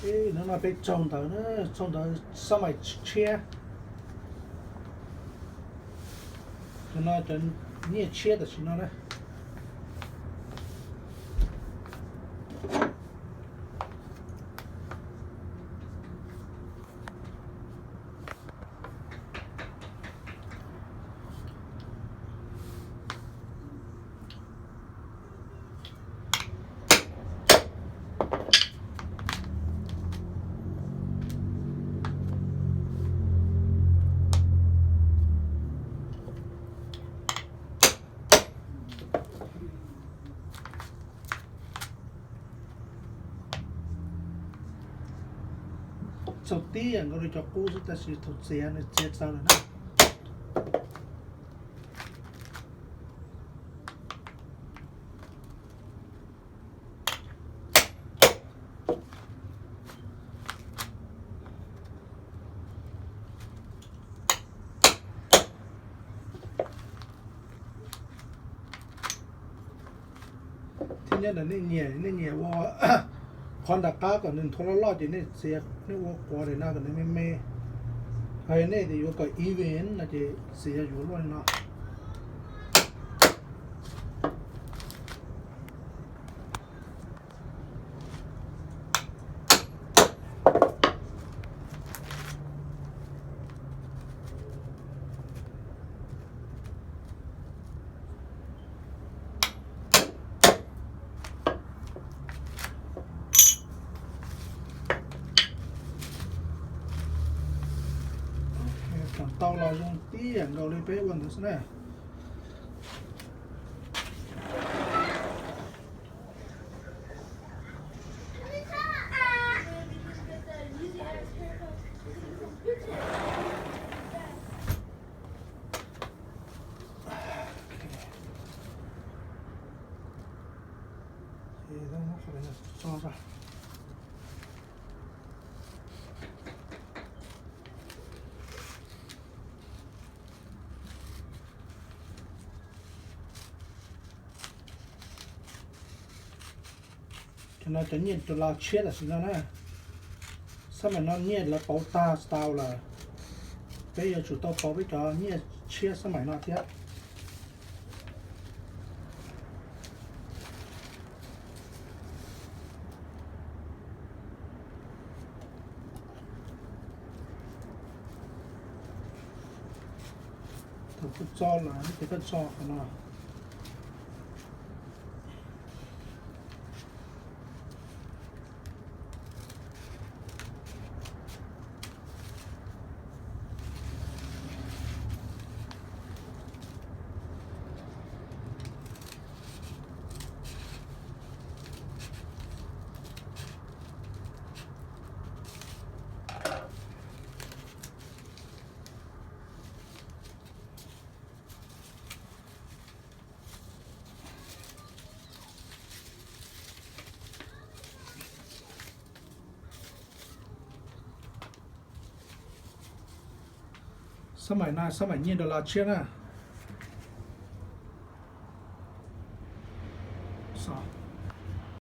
Hnub no peb tsaug ntawv, tsaug ntawv xab mais tshiab. Cov no cov nyiaj tshiab tam sim no na. Txaus tib yam nkaus li cov qub xwb, tab sis thaum txiav nws txiav txawv lawm na. Thiab nyob ntawm nej nyiam, nej nyiam ua qhov nram qab kom nws nthuav loj loj ces nej txiav, nej ua quav daim no kom nws me me. Ho yog nej tias yuav kom even no ces txiav yuav luaj li no. Tau los zoo tib yam nkaus li peb ua ntawd xwb na. Cov no cov nyiaj dollar tshiab tam sim no na. Xab maim no nyiaj lawv pauv tag tsis tau lawm, peb yuav tsum tau pauv peb cov nyiaj tshiab xab maim no thiab. Thaum koj tso lawm ces koj tso qhov no. Xab maim no xab maim nyiaj dollar tshiab na.